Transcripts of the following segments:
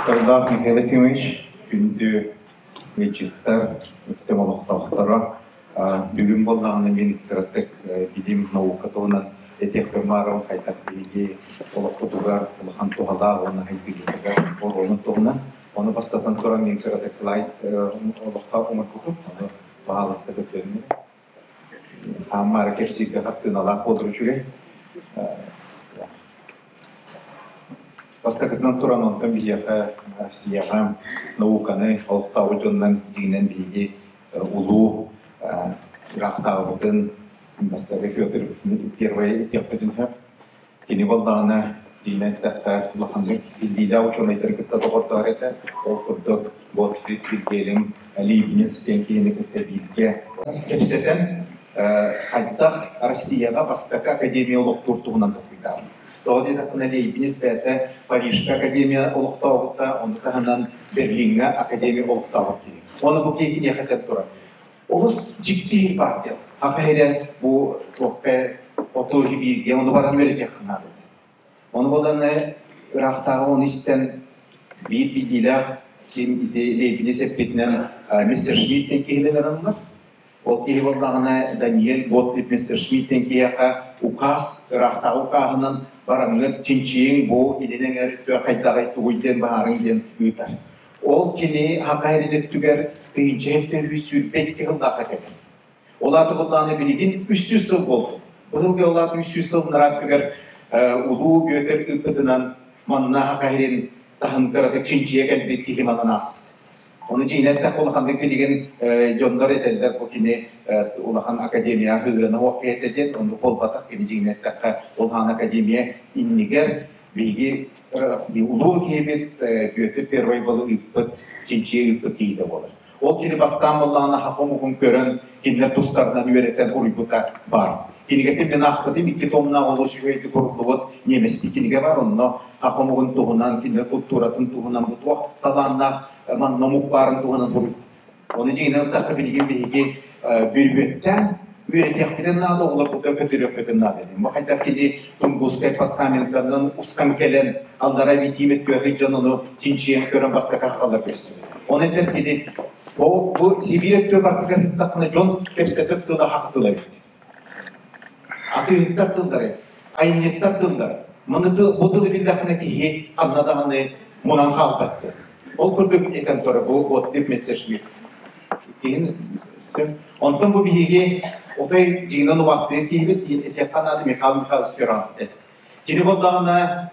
Махталлаах Михаил Ефимович, күндү ыалдьыттар, Өктөм олохтоохторо, бүгүн буоллаҕына мин кыратык билим наука туһунан этиэхпин баарым хайдах биһиги олохпутугар улахан туһалаах уонна хайдыыбытыгар оруолун туһунан. Ону бастатан туран мин кыратык лайт олоххо оҥорбутум, ону баһаалыста көтүөммүн. Хааммаары кэпсииргэ хартыыналаах буолар үчүгэй. Бастакытынан туран онтон биһиэхэ Россияҕа науканы олохтообут дьонунан дьиҥинэн биһиги улуу ыраахтааҕыбытын бастакы Петр Первый этиэхпитин сөп. Кини буоллаҕына, дьиҥинэн эттэххэ, улаханнык биллиилээх учуонайдары кытта доҕордоһор этэ. Ол курдук Готфрид Вильгельм Лейбниц диэн киһини кытта бииргэ кэпсэтэн, хайдах Россияҕа бастакы академия олохтуур туһунан толкуйдаабыт. Тоҕо диэтэххинэ, Лейбниц бэйэтэ Парижка академия олохтообута, ону таһынан Берлиҥҥэ академия олохтообут киһи. Уонна бу киһи киниэхэ этэн турар. Олус дьикти баар диэн. Аха эрэ бу туохха оту бииргэ ону баран үөрэтиэххэ наада. Ону буолан ыраахтааҕы ону истэн биир биллиилээх ким ити Лейбниц эппитинэн мистер Шмидт киһилэр аналлар. Ол киһи буоллаҕына Даниэль Готлиб мистер Шмидт киһиэхэ указ ыраахтааҕы укааһынан бараҥҥыт чинчийиҥ бу илин эҥэр хайдаҕый тугуй диэн баһаарыҥ диэн ыытар. Ол кини Саха сирин өттүгэр 1722 сыллаах этэ. Ол аата былаана билигин 300 сыл буолбут. Быһылгы ол аата 300 сыл ынараа өттүгэр Улуу Бүөтүр ыыппытынан манна Саха сирин таһын кыратык чинчийэ кэлбит киһи манан ааспыт. Ону дьиҥинэн эттэххэ улаханнык билигин дьоннор этэллэр бу кини улахан академия ыһыана суох киһи диэн, оннук буолбатах кини дьиҥинэн эттэххэ улахан академия иннигэр биһиги улуу киһибит Бүөтүр Первый был ыыппыт, чинчийэ ыыппыт киһитэ буолар. Ол кини бастаан буоллаҕына саха омугун көрөн, кинилэр тустарынан үөрэтэн уруйбута баар. Кинигэтин мин аахпытым, икки томнаах олус үчүгэйдик уруллубут немецтии кинигэ бар. Онно саха омугун туһунан, кинилэр культуратын туһунан бу туох талааннаах манна омук баарын туһунан суруйбут. Ону дьиҥинэн ылтахха билигин биһиги бүрүөттээн үөрэтиэхпитин наада, оҕолорбутугар көрдөрүөхпүтүн наада диэн. Бу хайдах кини Тунгусскай Подкаменканан устан кэлэн аллара Витимет күөхүй дьон ону чинчийэн көрөн бастакы аһаҕалар көрсүбүт. Оны этэр кини бу, бу Сибиир өттүгэр барытыгар ыттаххына дьон кэпсэтэр тыла хах тыла эбит. Атыыһыттар тыллары, айымньыттар тыллар. Маны бу тылы биллэххинэ киһи ханна даҕаны мунан хаалбат диэн. Ол курдук этэн турар бу Готлиб Мессершмитт. Иккиһин Онтон бу биһиги отой дьиҥинэн убастыыр киһибит этиэххэ наада Михаил Михайлович Сперанский. Кини буоллаҕына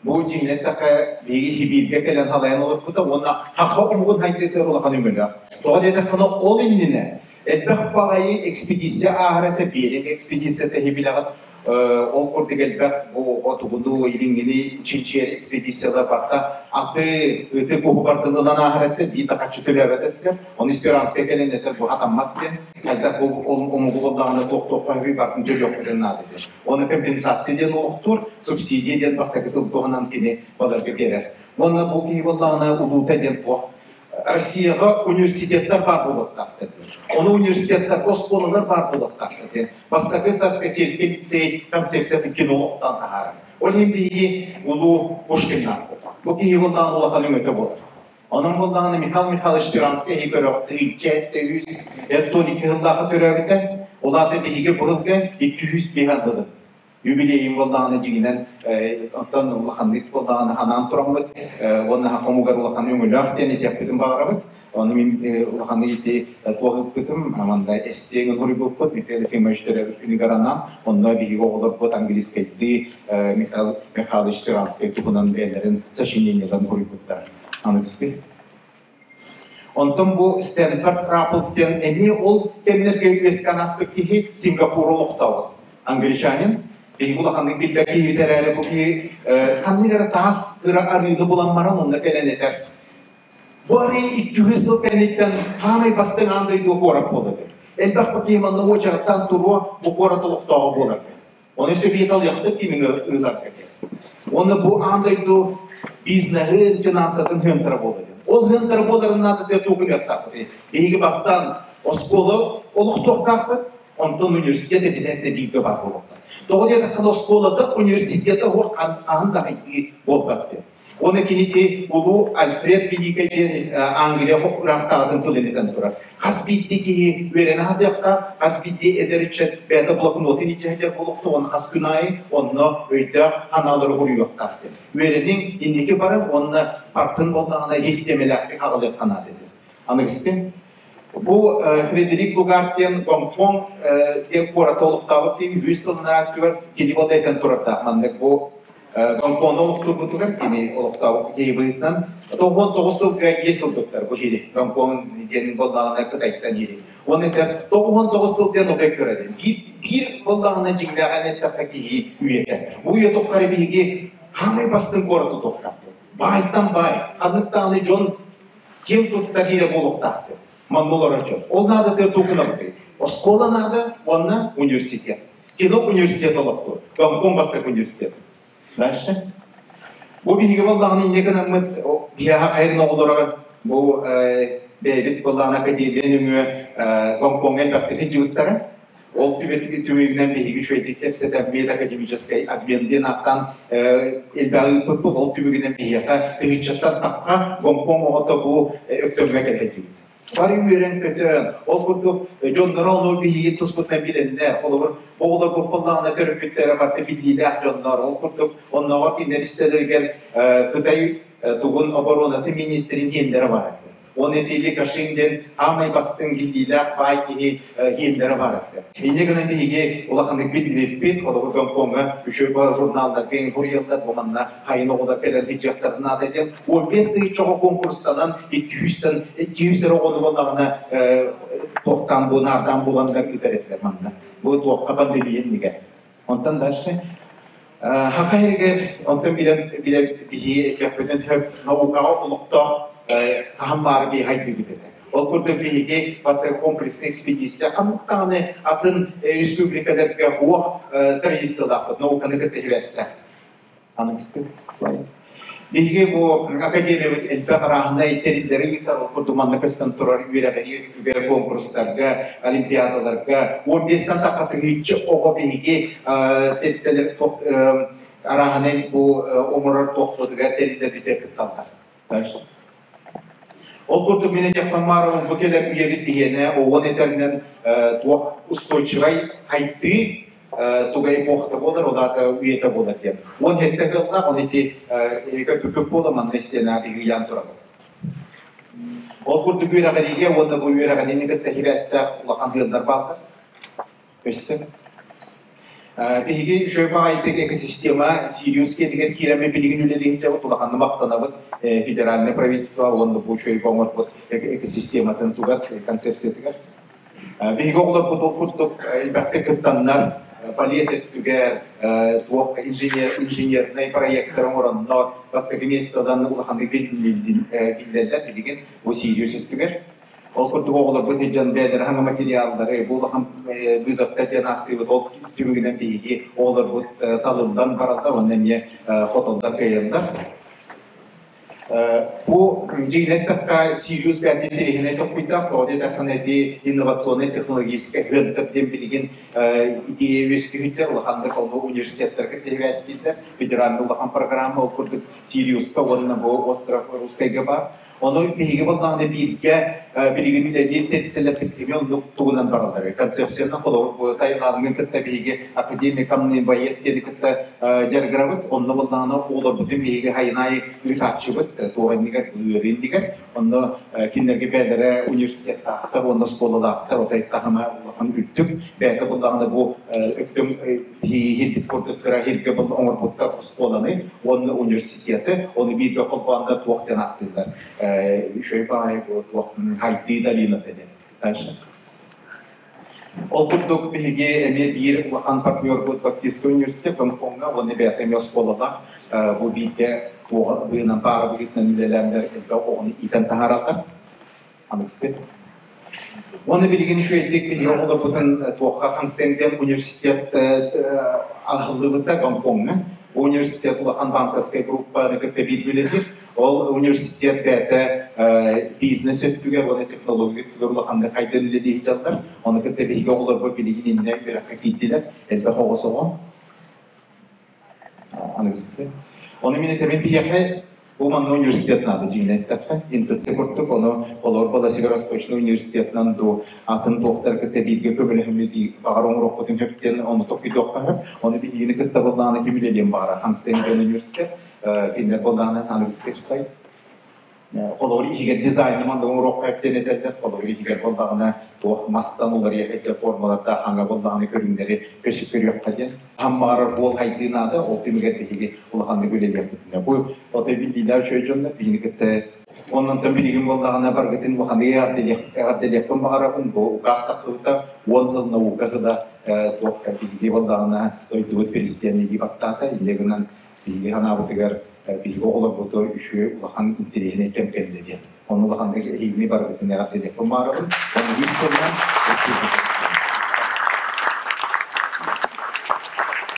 бу дьиҥинэн эттэххэ биһиги Сибииргэ кэлэн халайан олорбута уонна саха омугун хайдыытыгар улахан өҥөлөөх. Тоҕо диэтэххинэ ол иннинэ элбэх баҕайы экспедиция ааһар этэ, Беринг экспедицията иһи билэҕит. Ол курдук элбэх бу хотугуну, илиҥҥини чинчийэр экспедициялар барта аты, ыты куһу бардын ылан ааһар этэ, биир да харчы төлөөбөт этилэр. Ону Сперанскай кэлэн этэр бу хатаммат диэн, хайдах бу омугу буллаҕына туох-туохха сөбүй бартын төлүөххүтүн наада диэн. Ону компенсация диэн олохтуур, субсидия диэн бастакы тыл туһунан кини баларга биэрэр. Уонна бу киһи буоллаҕына улуута диэн туох Россияҕа университеттар баар буолуохтаахтар диэн. Ону университеттарга оскуолалар баар буолуохтаахтар диэн. Бастакы Царско-сельский лицей концепциятын кино олохтоон таһаарар. Ол иһин биһиги улуу Пушкиннаахпыт. Бу киһи буоллаҕына улахан өҥөтө буолар. Онон буоллаҕына Михаил Михайлович Сперанскай иһи көрөҕүт тыһыынча үс 12 сыллаахха төрөөбүтэ. Ол аата биһиги бу сылга 205 андылы юбилейым буоллаҕына дьиҥинэн оттон улаханнык буоллаҕына анаан тураммыт уонна хомугар улахан өҥөлөөх диэн этиэхпитин баҕарабыт. Ону мин улаханнык ити туох ыппытым манна эссиэҥин суруйбуппут Михаил Ефимович төрөөбүт күнүгэр анаан онно биһиги оҕолорбут английскайдыы Михаил Михайлович Сперанскай туһунан бэйэлэрин сочинениеларын суруйбуттар. Аныгыспый. Онтон бу Стэнфорд Рапплс диэн эмиэ ол кэмнэргэ үөскээн ааспыт киһи Сингапур олохтообут. Англичанин. Биһиги улаханнык билбэт киһибит эрээри бу киһи ханнык эрэ таас кыра арыыны булан баран онно кэлэн этэр. Бу арыы 200 сыл кэнниттэн хаамай бастыҥ аан дойду куорат буолар. Элбэх бу киһи манна уочараттаан туруо бу куорат олохтооҕо буолар. Ону сөбиэт алыахпыт кимин ыытарга диэн. Уонна бу аан дойду бизнеһын, финансатын хыантара буолар диэн. Ол хыантара буоларын наадатыгар тугу гыныахтаахпытый? Биһиги бастаан оскуола олохтуохтаахпыт, онтон университет обязательно бииргэ баар буолуохтаах. Тоҕо диэтэххинэ оскуолата университета уһур хаһан да хайдыы буолбат диэн. Уонна кинити улуу Альфред Великэй диэн Англия ыраахтааҕытын тылын этэн турар. Хас биирдии киһи үөрэнэ сатыахтаах, хас биирдии эдэр ыччат бэйэтэ блокнотун илдьэ сылдьар буолуохтаах уонна хас күн аайы онно өйдөөх санаалары уруйуохтаах диэн. Үөрэниҥ, инники барыҥ уонна артын буоллаҕына систиэмэлээхтик аҕалыахха наада диэн. Аныгыскы Бу Фредерик Лугард диэн Гонконг диэн куораты олохтообут киһи үс сылынара өттүгэр кини буолла этэн турардаах. Маннык бу Гонконгу олохтуурбутугар кини олохтообут киһи быһыытынан 99 сылга иэс ылбыттар бу иһири. Гонконг диэн буоллаҕына Кытайтан иһири. Уонна этэр 99 сыл диэн отой кыра диэн. Биир, биир буоллаҕына дьиҥнээҕин эттэххэ киһи үйэтэ. Бу үйэ тухары биһиги хаамай бастыҥ куорат тутуохтаахпыт. Баайтан баай. Ханнык даҕаны дьон ким туттар иирэ буолуохтаахтар. Манна олорор дьон. Ол наадатыгар тугунабытый? Оскуола наада уонна университет. Кино университет олохтуур. Гонконг бастакы университет. Дальше. Бу биһиги буоллаҕына инньэ гынаммыт биһиэхэ хайын оҕолоро бу бэйэбит буоллаҕына академия нөҥүө Гонкоҥҥа элбэхтик сылдьыбыттара. Ол түмүгүнэн биһиги үчүгэйдик кэпсэтэммит академическай обмен диэн ааттаан элбэҕи ыыппыппыт. Ол түмүгүнэн биһиэхэ тыһыынчаттан тахха Гонконг оҕото бу Өктөмҥө кэлэ сылдьыбыт. Бары үөрэн-көтөн, ол курдук дьонноро ону биһиги туспутунан билэннэр, холобур, оҕолорбут буоллаҕына төрөппүттэрэ барыта биллиилээх дьоннор, ол курдук оннооҕор кинилэр истэлэригэр Кытай тугун оборонатын министрин иэннэрэ баар этэ. Он этили Кашин диэн аамай бастыҥ биллиилээх баай киһи иэннэрэ баар этилэр. Инньэ гынан биһиги улаханнык биллибиппит, холобур Гонкоҥҥа үчүгэй журналларга суруйаллар, бу манна хайын оҕолор кэлэн сылдьыахтарын наада диэн 15 тыһыынча оҕо конкурстанан 200-тан 200 эрэ оҕону буоллаҕына туохтаан бу наардаан буланнар ыытар этилэр манна. Бу туохха пандемия иннигэр. Онтон дальше Хаха иһигэр онтон билэн билэр биһи этиэхпитин сөп наукаҕа олохтоох хаһан баары биһи хайдыыбыт этэ. Ол курдук биһиги бастакы комплекснай экспедиция ханнык даҕаны атын республикаларга уох традициялаахпыт науканы кытта сибээстээх. Аныгыскы слайд. Биһиги бу академиябыт элбэх арааһынай тэриллэри ыытар, ол курдук манна көстөн турар үөрэҕирии өттүгэр, куонкурустарга, олимпиадаларга 15-тэн тахха тыһыынча оҕо биһиги тэрилтэлэр арааһынай бу оҥорор туохпутугар тэриллэрбитигэр кытталлар. Ол курдук мин этиэхпин баарабын, бу кэлэр үйэбит биһиэнэ оҕон этэринэн туох устойчивай хайдыы туга эпохата буолар, ол аата үйэтэ буолар диэн. 17 кыллаах, он ити көппүккүт буола манна истиэнэ ыйан турабыт. Ол курдук үөрэҕириигэ уонна бу үөрэҕириини кытта сибээстээх улахан тыаллар бааллар. Өссө Биһиги үчүгэй баҕайытык экосистема Сириус киэнигэр киирэммит билигин үлэлиһиттэбит улаханнык махтанабыт федеральное правительство уонна бу үчүгэй оҥорбут экосистематын тугар концепциятыгар. Биһиги оҕолорбут ол курдук элбэхтик кыттаннар балет өттүгэр туох инженер инженернэй проекттары оҥороннор бастакы миэстэлэн улаханнык биллэллэр билигин бу Сириус өттүгэр. Ол курдук оҕолорбут сылдьан бэйэлэрэ саҥа материаллары, бу улахан вызовка диэн ааттыыбыт, ол түмүгүнэн биһиги оҕолорбут талыллан бараллар уонна эмиэ хотоллор кыайаллар. Бу дьиҥинэн эттэххэ, Сириус бэйэтин интэриэһинэй толкуйдаах, тоҕо диэтэххинэ ити инновационнай технологическай хыантар диэн билигин идея үөскүүһүттэр, улаханнык ону университеттарга тиһибээстииллэр, федеральный улахан программа, ол курдук Сириуска уонна бу остров Русскайга баар. Ону биһиги буоллаҕына бииргэ билигин үлэлиир тэрилтэлэрбит эмиэ оннук тугунан бараллар. Концепциянан холобур Тайҕааҥҥын кытта биһиги академикамный воет диэни кытта дьарыгырабыт. Онно буоллаҕына оҕолорбутун биһиги хайын аайы ыытааччыбыт туох иннигэр, ыарыы иннигэр. Онно кинилэргэ бэйэлэрэ университеттаахтар уонна оскуолалаахтар отой таһыма улахан үрдүк. Бэйэтэ буоллаҕына бу өктөм иһирбит курдук кыра иһиргэ оҥорбуттар оскуоланы уонна университеты, ону бииргэ холбооннор туох диэн ааттыыллар үчүгэй баҕайы бу туох хайдыы долината диэн. Дальше. Ол курдук биһиги эмиэ биир улахан партнербут Баптистский университет Гонкоҥҥа уонна бэйэтэ эмиэ оскуолалаах бу бииргэ туох быһыынан паара быһыытынан үлэлээннэр элбэх оҕону иитэн таһаараллар. Аныгыскы. Уонна билигин үчүгэйдик биһиги оҕолорбутун туохха Хансенгден университет аһыллыбыта Гонкоҥҥа. Университет улахан банковскай группаны кытта биир үлэлиир. Ол университет бэйэтэ бизнес өттүгэр уонна технология өттүгэр улаханнык хайдан үлэлии сылдьаллар. Ону кытта биһиги оҕолорбут билигин иннэ үөрэххэ киирдилэр. Элбэх оҕо соҕо. Аныгыскы. Ону мин этэбин биһиэхэ. Бу манна университет наада дьиҥинэн эттэххэ, НТЦ курдук, ону олор буола Северо-Восточный университетынан дуу, атын туохтары кытта бииргэ көмөлөһүммүт баҕар оҥоруохпутун сөп диэн ону толкуйдуохха сөп. Ону биһигини кытта буоллаҕына ким үлэлиэн баҕара Хансен диэн университет, кинилэр буоллаҕына аныгыскы слайд. Холобур иһигэр дизайны маннык оҥоруохха сөп диэн этэллэр. Холобур иһигэр буоллаҕына туох мастан уларыйа сылдьар формалардаах аҥа буоллаҕына көрүҥнэри көсүп көрүөххэ диэн. Хаммаарар уол хайдыы наада, ол түмүгэр биһиги улаханнык үлэлиэхпитинэ. Бу отой биллиилээх үчүгэй дьоннор биһини кытта оннонтон билигин буоллаҕына баргытын улаханнык эҕэрдэлиэхпин баҕарабын. Бу указ тахсыбыта 10 сыл наука сыла туох биһиги буоллаҕына дойдубут президенэ илии баттаата. Инньэ гынан биһиги санаабытыгар биһиги оҕолорбутугар үчүгэй улахан интэриэһинэй кэм кэллэ диэн. Ону улаханнык эһигини барыгытын эҕэрдэлиэхпин баҕарабын. Уонна үс сылынан республика.